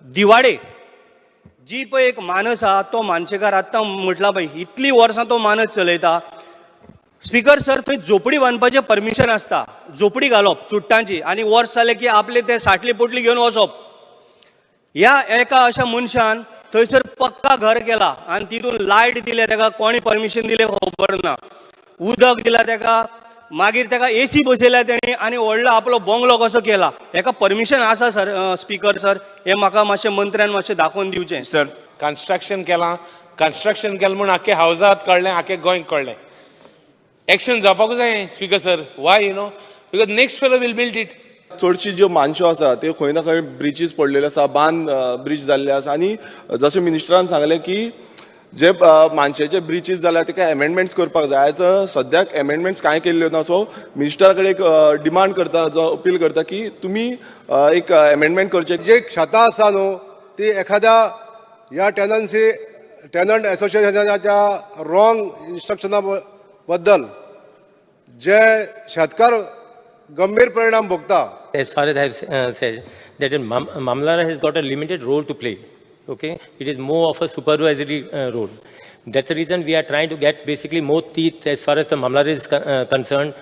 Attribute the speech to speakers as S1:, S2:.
S1: दिवाडे जी पळय एक मानस आहा, तो मानशेकार आत्तां म्हटला पळय, इतलीं वर्सां तो मानस चलयता. स्पीकर सर, थंय झोपडी बांदपाचें परमिशन आसता. झोपडी घालप चुट्टांची आनी वर्स जालें की आपले ते साटली पोटली घेवन वचप. ह्या एका अशा मनशान थंयसर पक्का घर केला आनी तितून लायट दिल्या तेका. कोणी परमिशन दिलें खबर ना. उदक दिलां तेका, मागीर तेका एसी बसयल्या तेणी आनी व्हडलो आपलो बंगलो कसो केला. हेका परमिशन आसा सर? स्पीकर सर, हें म्हाका मातशें मंत्र्यान मातशें दाखोवन दिवचें.
S2: सर, कन्स्ट्रक्शन केलां. कन्स्ट्रक्शन केलें म्हूण आख्खे हावजात कळ्ळें, आख्खे गोंयक कळ्ळें. एक्शन जावपाकूच जाय, Speaker sir. Why, because next fellow will build it.
S3: चडशी ज्यो मानश्यो आसा त्यो खंय ना खंय ब्रिजीस पडलेले आसा, बांद ब्रीज जाल्ले आसा. आनी जशें मिनिस्टरान सांगलें की जे मानशेचे ब्रिचीस जाल्या, तेका एमेंडमेंट्स करपाक जाय. आतां सद्याक एमेंडमेंट्स कांय केल्ल्यो ना. सो मिनिस्टरा कडेन एक डिमांड करता, जो अपील करता की तुमी एक एमेंडमेंट करचें.
S4: जे शेतां आसा न्हू, ती एखाद्या ह्या टेनन्सी टेनंट एसोसिएशनाच्या रॉंग इन्स्ट्रक्शना बद्दल जे शेतकार गंभीर परिणाम भोगता.
S5: As far as I have said, that in Mamlatdar has got a limited role to play. Okay, it is more of a supervisory role. That's the reason we are trying to get basically more teeth as far as the Mamlatdar is concerned.